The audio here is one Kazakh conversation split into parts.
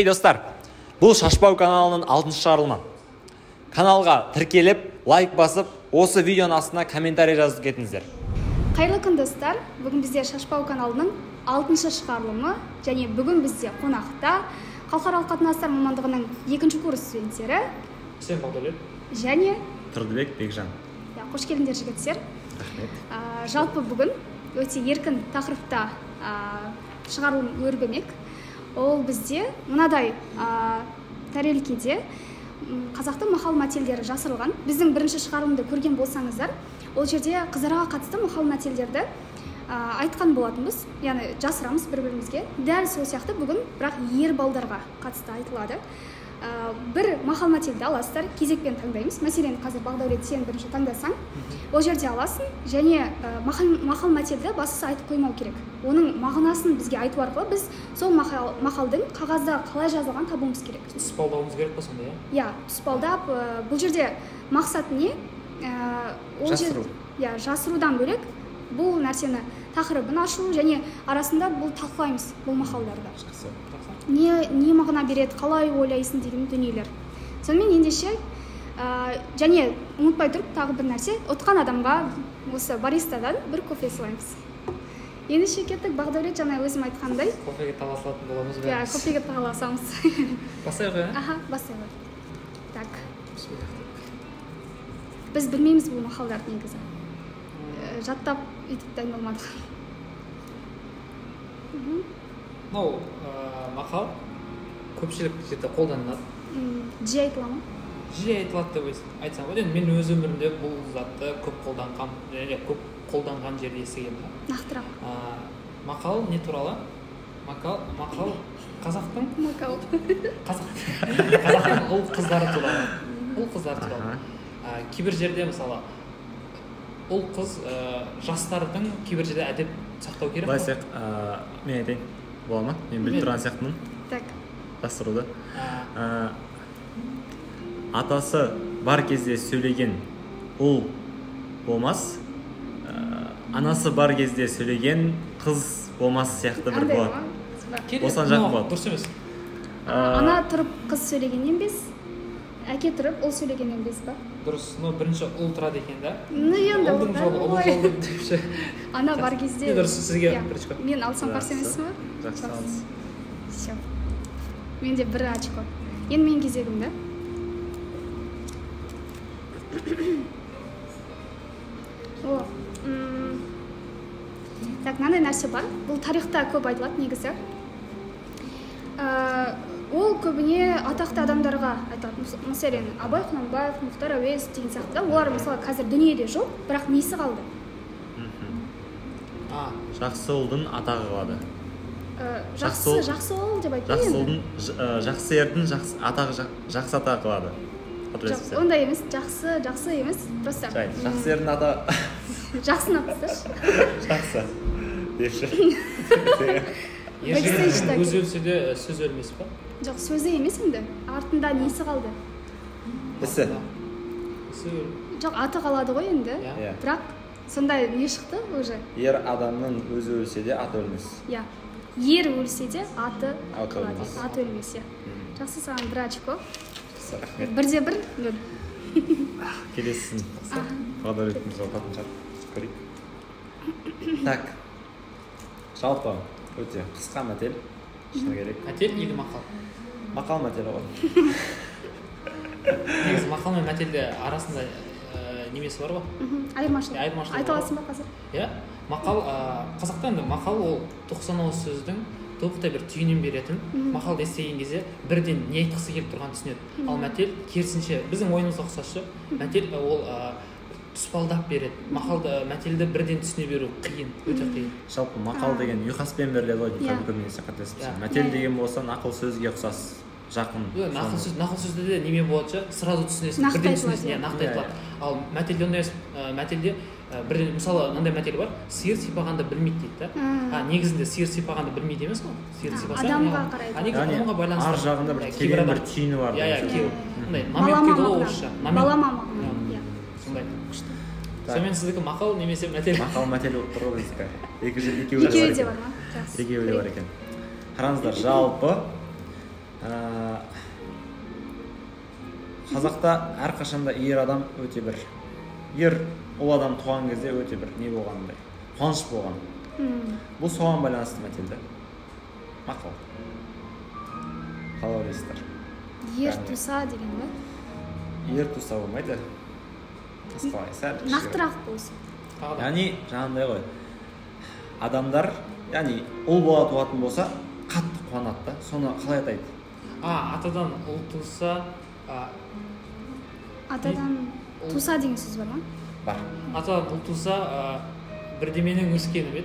Хей достар, бұл Шашпау каналының 6-шы шығарылымы. Каналға тіркеліп, лайк басып, осы видеоның астына комментарий жазып кетіңіздер. Қайырлы күн, достар. Бүгін бізде Шашпау каналының 6-шы шығарылымы және бүгін бізде қонақта халықаралық қатынастар мамандығының екінші курс студенттері Үсен Бағдәулет және Тұрдыбек Бекжан. Иә, қош келдіңдер, жігіттер. Рахмет. Жалпы бүгін өте еркін тақырыпта шығарылым өрбімек. Ол бізде мынадай тәрелкеде қазақтың мақал мәтелдері жасырылған. Біздің бірінші шығарылымды көрген болсаңыздар, ол жерде қыздарға қатысты мақал мәтелдерді айтқан болатынбыз, яғни жасырамыз бір-бірімізге. Дәл сол сияқты бүгін бірақ ер балдарға қатысты айтылады. Бір мақал мәтелді аласыздар, кезекпен таңдаймыз. Мәселен, қазір Бағдәулет, сен бірінші таңдасаң, ол жерде аласың және мақал мәтелді бастысы айтып қоймау керек. Оның мағынасын бізге айту арқылы біз сол мақалдың қағазда қалай жазылғанын табуымыз керек. Тұспалдауымыз керек па сонда, иә? Иә, тұспалдап, бұл жерде мақсат не? Жасыру. Иә, жасырудан бөлек бұл нәрсені тақырыбын ашу және арасында бұл талқылаймыз бұл мақалдарды. Жақсы. Не мағына береді, қалай ойлайсың деген дүниелер. Сонымен ендеше, және ұмытпай тұрып тағы бір нәрсе, ұтқан адамға осы баристадан бір кофе сыйлаймыз. Ендеше кеттік, Бағдәулет, жаңа өзім айтқандай. Кофеге таласатын боламыз бәріміз. Иә, кофеге таласамыз. Бастайық, иә? Аха, бастайық. Так. Біз білмейміз бұл мақалдарды негізі. Жаттап өйтіп дайындалмадық. Мынау мақал көпшілік жерде қолданылады. Жиі айтыла ма? Жиі айтылады деп айтсам болады. Енді мен өз өмірімде бұл затты көп қолданған, және көп қолданған жерде естігенмін. Нақтырақ. Мақал не туралы? Мақал қазақтың мақал. Қазақтың ұл қыздары туралы. Ұл қыздары туралы. Кейбір жерде мысалы ұл қыз жастардың кейбір жерде әдеп сақтау керек. Былай айтсақ, мен айтайын. Бола ма? Мен біліп тұрған сияқтымын. Так. Жасыруды. Атасы бар кезде сөйлеген ұл болмас, анасы бар кезде сөйлеген қыз болмас сияқты бір болады. Осыған жақын болады. Дұрыс емес. Ана тұрып қыз сөйлегеннен бес, әке тұрып ұл сөйлегеннен бес па? Дұрыс, но бірінші ұл тұрады екен да. Ну енді ұлдың жолы, ұлдың жолы депші. Ана бар кезде. Дұрыс, сізге бір очко. Мен алсам қарсы емессің ба? Жақсы, алыс. Всё. Менде бір очко. Енді менің кезегім да. О, так, мынандай нәрсе бар. Бұл тарихта көп айтылады негізі. Ол көбіне атақты адамдарға айтылады. Мәселен, Абай Құнанбаев, Мұхтар Әуезов деген сияқты. Олар мысалы қазір дүниеде жоқ, бірақ несі қалды? Жақсы ұлдың атағы қалады. Жақсы ұл деп айтпай енді. Жақсы ердің атағы, жақсы атағы қалады. Жоқ, ондай емес, жақсы емес, просто. Жақсы ердің атағы. Жақсыны алып тасташы. Жақсы. Депші. Өзі өлсе де сөз өлмес па? Жоқ, сөзі емес енді. Артында несі қалды? Ісі. Жоқ, аты қалады ғой енді. Бірақ сондай не шықты уже? Ер адамның өзі өлсе де аты өлмес. Иә. Ер өлсе де аты қалады. Аты өлмес, иә. Жақсы, саған бір очко. Рахмет. 1-1, 0. Келесісін. Бағдәулет мырза ұтатын шығар. Көрейік. Так. Жалпы өте қысқа мәтел, шыны керек. Мәтел или мақал? Мақал мәтел ғой. Негізі мақал мен мәтелде арасында немесі бар ғой? Айырмашылық. Айта аласың ба қазір? Иә. Мақал, қазақта енді мақал ол 90 ауыз сөздің толықтай бір түйінін беретін. Мақалды естіген кезде бірден не айтқысы келіп тұрғанын түсінеді. Ал мәтел керісінше, біздің ойымызға ұқсас ше. Мәтел ол тұспалдап береді. Мақалды, мәтелді бірден түсіне беру қиын, өте қиын. Жалпы мақал деген ұйқаспен беріледі ғой, көбінесе қателеспесем. Мәтел деген болса нақыл сөзге ұқсас, жақын. Нақыл сөзде де неме болады ше, сразу түсінесің, бірден түсінесің, иә, нақты айтылады. Ал мәтелде ондай емес, мәтелде бірден, мысалы, мынандай мәтел бар, сиыр сипағанды білмейді дейді да. Негізінде сиыр сипағанды білмейді емес қой. Сиыр сипаса, адамға қарайды. Негізі адамға байланысты. Ар жағында бір терең бір түйіні бар. Иә, иә, мындай намек дейді ғой орысша. Балама мағына. Иә. Сондай. Сонымен сіздікі мақал немесе мәтел? Мақал мәтел болып тұр ғой біздікі. Екеуі де бар ма? Жақсы. Екеуі де бар екен. Қараңыздар, жалпы Қазақта әрқашанда ер адам өте бір, ер ұл адам туған кезде өте бір не болғандай, қуаныш болған. Бұл соған байланысты мәтел да. Мақал. Қалай ойлайсыздар? Ер туса деген ба? Ер туса болмайды. Қалай, сәл нақтырақ болсын. Яғни жаңағындай ғой. Адамдар, яғни ұл бала туатын болса, қатты қуанады да. Соны қалай атайды? Атадан ұл туса, атадан туса деген сөз бар ма? Бар. Атадан ұл туса, бірдеменің өскені бе?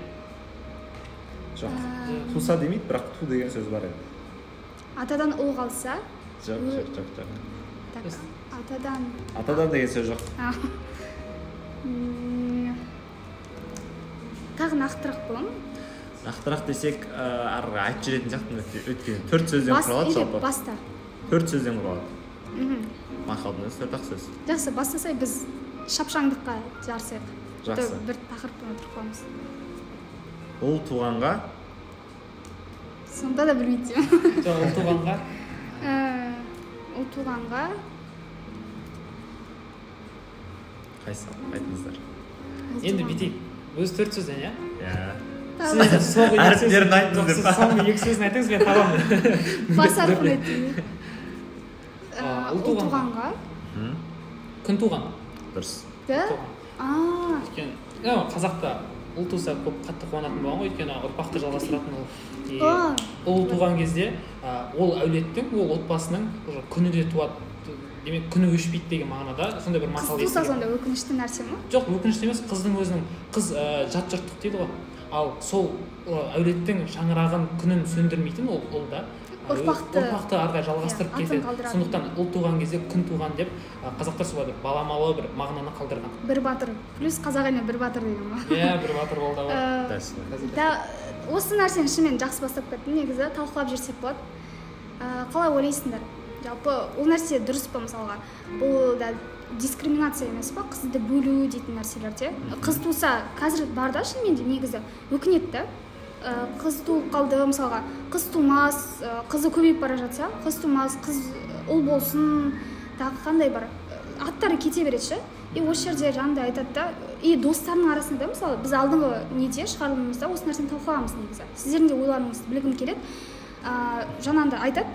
Жоқ. Туса демейді, бірақ ту деген сөз бар еді. Атадан ұл қалса? Жоқ, жоқ, жоқ, жоқ. Так, атадан. Атадан деген сөз жоқ. Тағы нақтырақ бола ма? Нақтырақ десек, ары айтып жүретін сияқтымын, өйткені төрт сөзден құралады жалпы. Баста. Төрт сөзден құралады. Мақалдың өзі төрт-ақ сөз. Жақсы, бастасай біз шапшаңдыққа жарысайық. Жақсы. Бір тақырыппен отырып қаламыз. Ұл туғанға? Сонда да білмейді. Жоқ, ұл туғанға? Ұл туғанға. Қайсы? Айтыңыздар. Енді бүйтейік. Өзі төрт сөзден, иә? Иә. Сіз соңғы екі Әріптерін айтыңыз деп. Сіз соңғы екі сөзін айтыңыз, мен табамын. Бас әрпін айтайын. Ұл туғанға. Күн туған. Дұрыс. Да? Өйткені, қазақта ұл туса көп қатты қуанатын болған ғой, өйткені ұрпақты жалғастыратын ұл. Ұл туған кезде ол әулеттің, ол отбасының уже күні де туады. Демек, күні өшпейді деген мағынада сондай бір мақал. Қыз туса сонда өкінішті нәрсе ме? Жоқ, өкінішті емес, қыздың өзінің қыз жат жұрттық дейді ғой. Ал сол әулеттің шаңырағын, күнін сөндірмейтін ол ұл да. Ұрпақты ары қарай жалғастырып кетеді. Сондықтан ұл туған кезде күн туған деп қазақтар солай бір баламалы бір мағынаны қалдырған. Бір батыр. Плюс қазақ еліне бір батыр деген ба? Иә, бір батыр ол да бар. Да, осы нәрсені шынымен жақсы бастап кеттім, негізі талқылап жүрсек болады. Қалай ойлайсыңдар? Жалпы ол нәрсе дұрыс па мысалға? Бұл да дискриминация емес па? Қызды бөлу дейтін нәрселерде. Қыз туса қазір бар да шынымен де негізі өкінеді да. Қыз туып қалды мысалға, қыз тумас, қызы көбейіп бара жатса, қыз тумас, қыз ұл болсын, тағы қандай бар, аттары кете береді ше. И осы жерде жанында айтады да, и достарының арасында мысалы біз алдыңғы неде шығарылымымызда осы нәрсені талқылағанбыз негізі. Сіздердің де ойларыңызды білгім келеді. Жанында айтады.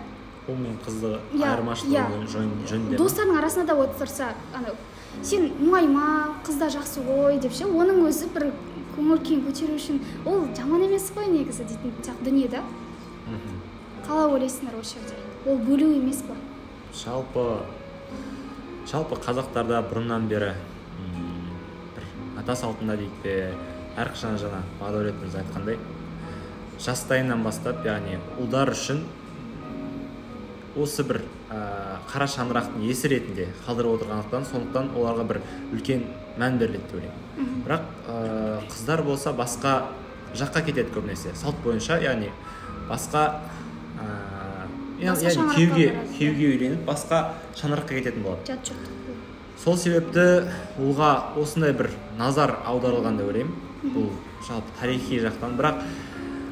Ұл мен қызды айырмашылығы жөнінде. Достарының арасында да отырса, ана сен мұңайма, қыз да жақсы ғой деп ше, оның өзі бір көңіл күйін көтеру үшін ол жаман емес қой негізі дейтін сияқты дүние да. Қалай ойлайсыңдар осы жерде? Ол бөлу емес па? Жалпы қазақтарда бұрыннан бері бір ата салтында дейік пе, әрқашан жаңа Бағдәулет мырза айтқандай, жастайынан бастап, яғни ұлдар үшін осы бір қара шаңырақтың иесі ретінде қалдырып отырғандықтан, сондықтан оларға бір үлкен мән беріледі деп ойлаймын. Бірақ қыздар болса басқа жаққа кетеді көбінесе, салт бойынша, яғни басқа яғни күйеуге үйленіп басқа шаңыраққа кететін болады. Жат жұрттық. Сол себепті ұлға осындай бір назар аударылған деп ойлаймын. Бұл жалпы тарихи жақтан, бірақ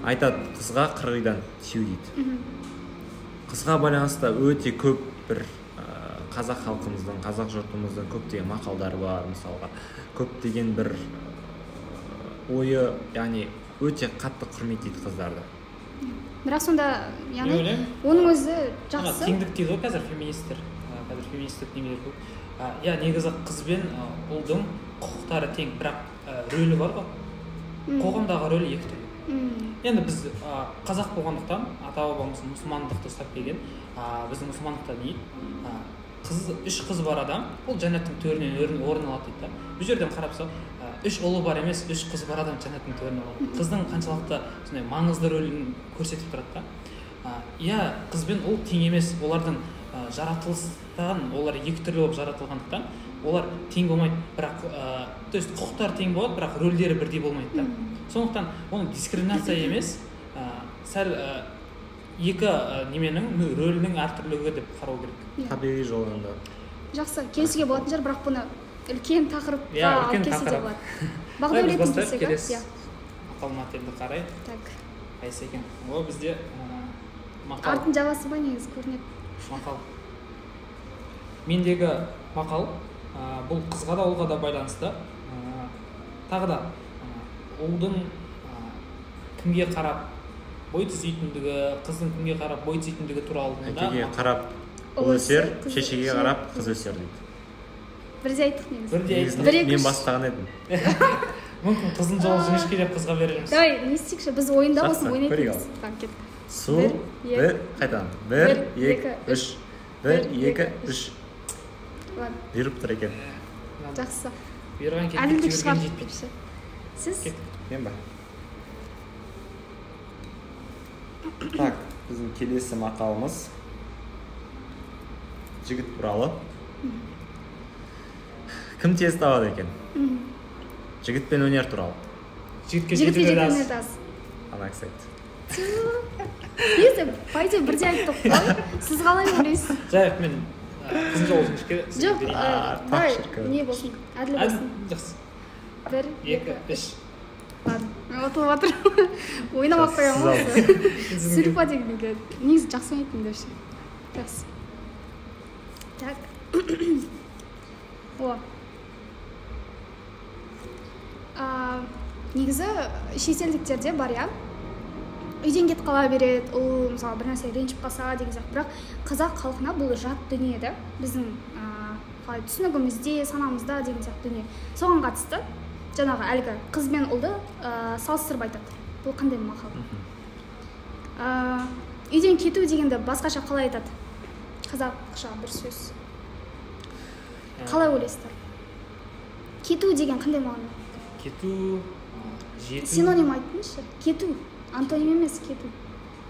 айтады қызға қырғидан тию дейді. Қызға байланысты өте көп бір қазақ халқымыздың, қазақ жұртымыздың көптеген мақалдары бар, мысалға көптеген бір ойы, яғни өте қатты құрметтейді қыздарды. Бірақ сонда, яғни оның өзі жақсы. Теңдік дейді ғой қазір феминистер, қазір феминистік немелер көп. Иә, негізі қыз бен ұлдың құқықтары тең, бірақ рөлі бар ғой. Қоғамдағы рөлі екі түрлі. Енді біз қазақ болғандықтан ата-бабамыз мұсылмандықты ұстап келген. Біздің мұсылмандықта не дейді? Қыз, үш қызы бар адам ол жәннаттың төрінен орын алады дейді да. Бұл жерден қарап үш ұлы бар емес, үш қызы бар адам жәннаттың төрінен орын алады. Қыздың қаншалықты сондай маңызды рөлін көрсетіп тұрады да. Иә, қыз бен ұл тең емес, олардың жаратылыстан олар екі түрлі болып жаратылғандықтан олар тең болмайды, бірақ то есть құқықтар тең болады, бірақ рөлдері бірдей болмайды да. Сондықтан оның дискриминация емес, сәл екі неменің рөлінің әртүрлілігі деп қарау керек. Табиғи жолында. Жақсы, келісуге болатын шығар, бірақ бұны үлкен тақырыпқа алып келсе де болады. Бағдәулеттің кесегі. Мақал мәтелді қарай. Так. Қайсы екен? О, бізде Мақал. Артын жабасы ба негізі көрінеді. Мақал. Мендегі мақал бұл қызға да ұлға да байланысты. Тағы да ұлдың кімге қарап бой түзейтіндігі, қыздың кімге қарап бой түзейтіндігі туралы. Әкеге қарап ұл өсер, шешеге қарап қыз өсер дейді. Бірде айттық негізі. Бірде айттық. Мен бастаған едім. Мүмкін қыздың жолы жіңішке деп қызға берерміз. Давай, не істейікші, біз ойында болсын ойнайтынбыз. Так, кеттік. Су, бір, қайтадан. 1, 2, 3. 1, 2, 3. Ладно. Бұйырып тұр екен. Жақсы. Бұйырған кетпейді, әділдік шығар жетпейді. Сіз? Мен ба? Так, біздің келесі мақалымыз жігіт туралы. Кім тез табады екен? Жігіт пен өнер туралы. Жігітке жету өнер аз. Ана кісі айтты. Негізі, по идее, бірде айттық қой. Сіз қалай ойлайсыз? Жайық, мен қыздың жолы жіңішке. Жоқ, давай, не болсын, әділ болсын. Жақсы. 1, 2, 3. Ладно, мен ұтылып жатырмын. Ойнамай қоямын ғой. Сүлпа деген келеді. Негізі жақсы ойнайтын вообще. Жақсы. Так. О. Негізі шетелдіктерде бар, иә? Үйден кетіп қала береді, ол мысалы бір нәрсе ренжіп қалса деген сияқты. Бірақ қазақ халқына бұл жат дүние да, біздің қалай түсінігімізде, санамызда деген сияқты дүние. Соған қатысты жаңағы әлгі қыз бен ұлды салыстырып айтады. Бұл қандай мақал? Үйден кету дегенді басқаша қалай айтады? Қазақша бір сөз. Қалай ойлайсыздар? Кету деген қандай мағына? Кету, жету. Синоним айтыңызшы. Кету. Антоним емес, кету.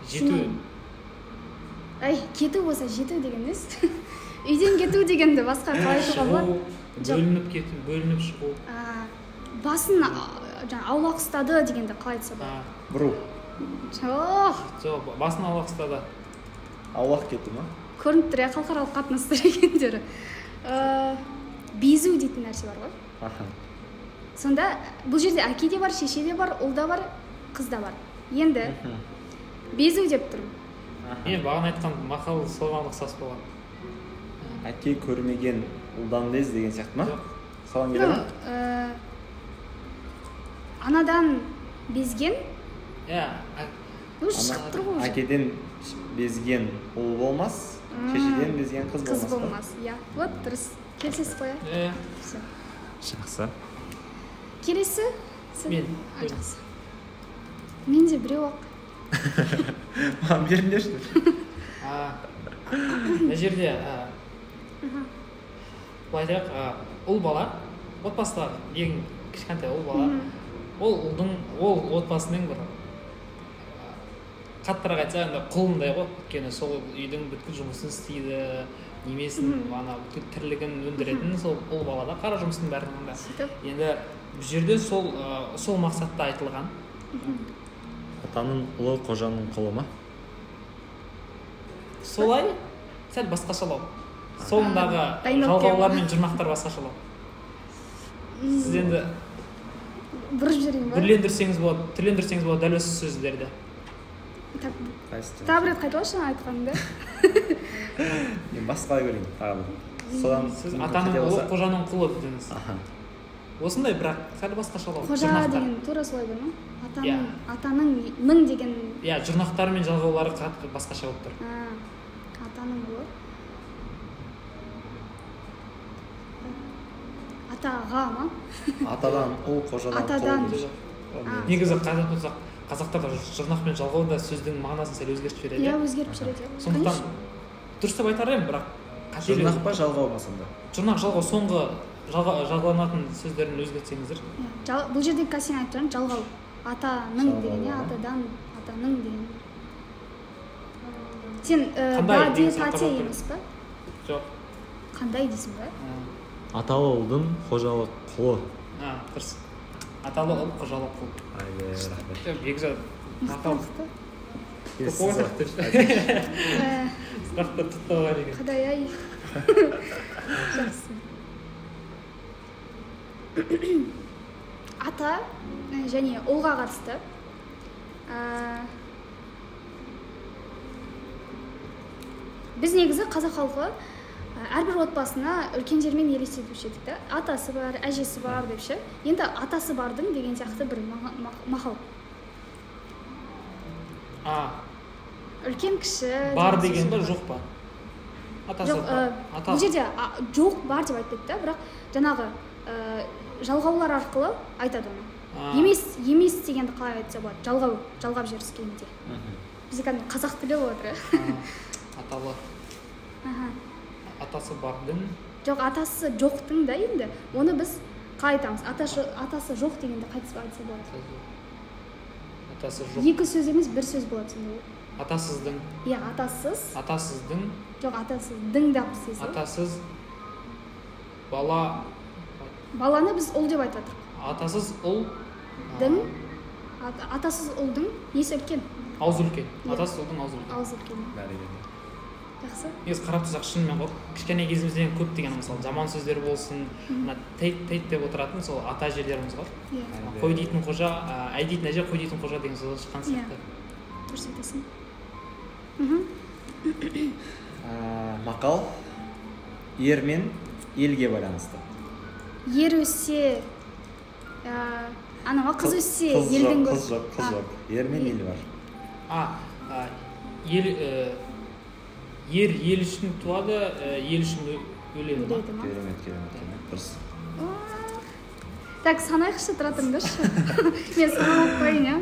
Жету. Ай, кету болса жету деген емес. Үйден кету дегенді басқа қалай айтуға болады? Бөлініп кету, бөлініп шығу. Басын жаңа аулақ ұстады дегенді қалай айтса болады? Бұру. Жоқ. Жоқ, басын аулақ ұстады. Аулақ кету ма? Көрініп тұр, халықаралық қатынастар екендері. Безу дейтін нәрсе бар ғой. Аха. Сонда бұл жерде әке де бар, шеше де бар, ұл да бар, қыз да бар. Енді безу деп тұрмын. Мен бағана айтқан мақал соған ұқсас болған. Әке көрмеген ұлдан без деген сияқты ма? Соған келе ме? Анадан безген. Иә. Бұл шығып тұр ғой. Әкеден безген ұл болмас, шешеден безген қыз болмас. Қыз болмас, иә. Вот дұрыс. Келісесіз ғой, иә? Иә. Жақсы. Келесі? Мен. Жақсы. Менде біреу ақ. Маған беріңдерші. Мына жерде былай айтайық, ұл бала, отбасыдағы ең кішкентай ұл бала, ол ұлдың, ол отбасының бір қаттырақ айтсақ енді құлындай ғой, өйткені сол үйдің бүткіл жұмысын істейді, немесін, ана бүткіл тірлігін өндіретін сол ұл бала да, қара жұмыстың бәрін да. Енді бұл жерде сол сол мақсатта айтылған. Атаның ұлы қожаның құлы ма? Солай, сәл басқашалау. Соңындағы жалғаулар мен жұрнақтар басқашалау. Сіз енді бұрып жіберейін ба? Түрлендірсеңіз болады, түрлендірсеңіз болады дәл осы сөздерді. Тағы бір рет қайталашы айтқаныңды. Мен басқалай көрейін тағы бір. Содан сіз атаның ұлы қожаның құлы дедіңіз. Осындай, бірақ сәл басқашалау. Қожа деген тура солай бар ма? Атаның, атаның ның деген. Иә, жұрнақтары мен жалғаулары қатты басқаша болып тұр. Атаның ұлы. Атаға ма? Атадан ұл, қожадан құл. Негізі қазақ болсақ, қазақтарда жұрнақ пен жалғау да сөздің мағынасын сәл өзгертіп жібереді. Иә, өзгеріп жібереді. Сондықтан дұрыс деп айтар едім, бірақ қателік. Жұрнақ па, жалғау ма сонда? Жұрнақ, жалғау соңғы жалғаланатын сөздерін өзгертсеңіздер. Бұл жерде қазір сен айтып тұрған жалғау. Атаның деген, атадан, атаның деген. Сен да де тате емес па? Жоқ. Қандай дейсің ба? Аталы ұлдың қожалы құлы. Дұрыс. Аталы ұл, қожалы құл. Рахмет. Бекзат, мақал. Сұрақтар тұттауға деген. Құдай ай. Жақсы. Ата және ұлға қатысты. Біз негізі қазақ халқы әрбір отбасына үлкендермен елестетуші едік та. Атасы бар, әжесі бар деп ше. Енді атасы бардың деген сияқты бір мақал. Үлкен кіші бар деген ба, жоқ па? Атасы жоқ, бар. Бұл жерде жоқ бар деп айтпайды да, бірақ жаңағы жалғаулар арқылы айтады оны. Емес дегенді қалай айтса болады? Жалғау, жалғап жіберіскенде. Бізде кәдімгі қазақ тілі болып отыр. Аталы. Атасы бардың. Жоқ, атасы жоқтың да енді. Оны біз қалай айтамыз? Атасы жоқ дегенді қайтып айтса болады? Атасы жоқ. Екі сөз емес, бір сөз болады сонда. Атасыздың. Иә, атасыз. Атасыздың. Жоқ, атасыздың деп істейсің. Атасыз бала. Баланы біз ұл деп айтып жатырмыз. Атасыз ұл. Дың. Атасыз ұлдың несі үлкен? Аузы үлкен. Атасыз ұлдың аузы үлкен. Аузы үлкен. Бәрекелді. Жақсы. Негізі қарап тұрсақ шынымен ғой, кішкене кезімізден көптеген мысалы жаман сөздер болсын, мына тейт тейт деп отыратын сол ата әжелеріміз ғой. Иә. Қой дейтін қожа, әй дейтін әже, қой дейтін қожа деген сөз шыққан сияқты. Дұрыс айтасың. Мақал ер мен елге байланысты. Ер өссе, анау қыз өссе, елдің қыз жоқ, қыз жоқ. Ер мен ел бар. Ер ел үшін туады, ел үшін өледі ма? Керемет, керемет, керемет. Дұрыс. Так, санайықшы, тұра тұрыңдаршы. Мен санамай қояйын, иә?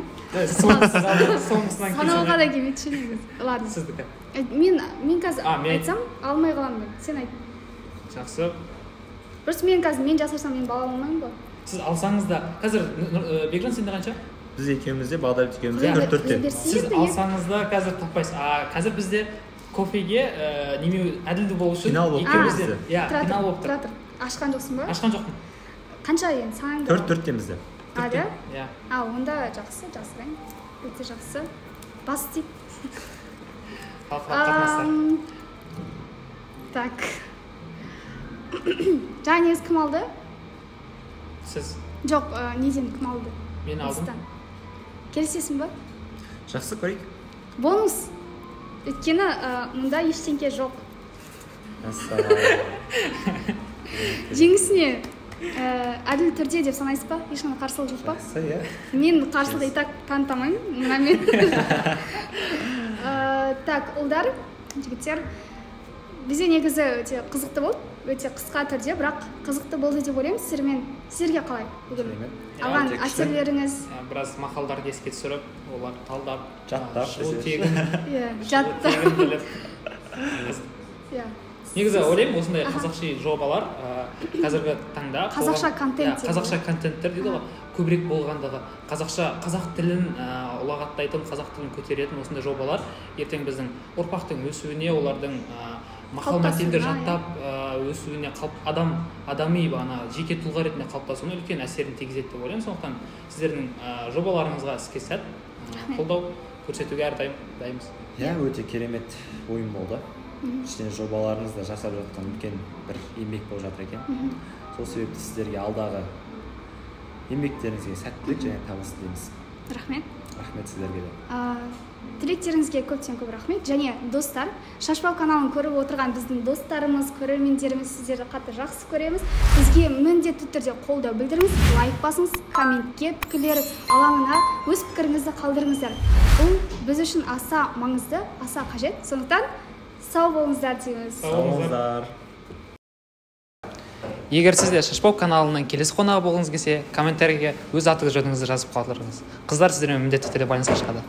Санауға да келмейді ше негізі. Ладно. Сіздікі. Мен қазір айтсам, алмай қаламын мен. Сен айт. Жақсы. Просто мен қазір, мен жасырсам, мен бала алмаймын ғой. Сіз алсаңыз да, қазір Бекжан, сенде қанша? Біз екеуміз де, Бағдәулет екеуміз де 4-4-тен. Сіз алсаңыз да қазір таппайсыз. Қазір бізде кофеге неме әділді болу үшін финал болып тұр. Иә, финал болып тұр. Тұра тұр. Ашқан жоқсың ба? Ашқан жоқпын. Қанша енді санаңды? 4-4-тен бізде. А, да? Иә. А, онда жақсы, жасырайын. Өте жақсы. Бас тиіп. Халықаралық қатынастар. Так. Жаңа негізі кім алды? Сіз. Жоқ, неден кім алды? Мен алдым. Келісесің ба? Жақсы, көрейік. Бонус. Өйткені мұнда ештеңке жоқ. Жеңісіне әділ түрде деп санайсыз ба? Ешқандай қарсылық жоқ па? Жақсы, иә. Мен қарсылық и так танытамаймын. Мынамен. Так, ұлдар, жігіттер, бізде негізі өте қызықты болды, өте қысқа түрде, бірақ қызықты болды деп ойлаймын. Сіздермен, сіздерге қалай бүгін? Алған әсерлеріңіз? Біраз мақалдарды еске түсіріп, олар талдап, жаттап, шығу тегін, жаттап. Иә. Негізі ойлаймын, осындай қазақша жобалар қазіргі таңда қазақша контент, қазақша контенттер дейді ғой, көбірек болғандығы, қазақша, қазақ тілін ұлағаттайтын, қазақ тілін көтеретін осындай жобалар ертең біздің ұрпақтың өсуіне, олардың мақал мәтелдер жаттап өсуіне, адами ана жеке тұлға ретінде қалыптасуына үлкен әсерін тигізеді деп ойлаймын. Сондықтан сіздердің жобаларыңызға іске сәт, қолдау көрсетуге әрдайым дайынбыз. Иә, өте керемет ойын болды. Ішіне жобаларыңыз да жасап жатқан үлкен бір еңбек болып жатыр екен. Сол себепті сіздерге алдағы еңбектеріңізге сәттілік және табыс тілейміз. Рахмет. Рахмет сіздерге де. Тілектеріңізге көптен көп рахмет. Және достар, Шашбау каналын көріп отырған біздің достарымыз, көрермендеріміз, сіздерді қатты жақсы көреміз. Бізге міндетті түрде қолдау білдіріңіз, лайк басыңыз, комментке пікірлер алаңына өз пікіріңізді қалдырыңыздар. Бұл біз үшін аса маңызды, аса қажет. Сондықтан сау болыңыздар дейміз. Сау болыңыздар. Егер сіз де Шашбау каналының келесі қонағы болғыңыз келсе, комментарийге өз аты жөніңізді жазып қалдырыңыз. Қыздар сіздермен міндетті түрде байланысқа шығады.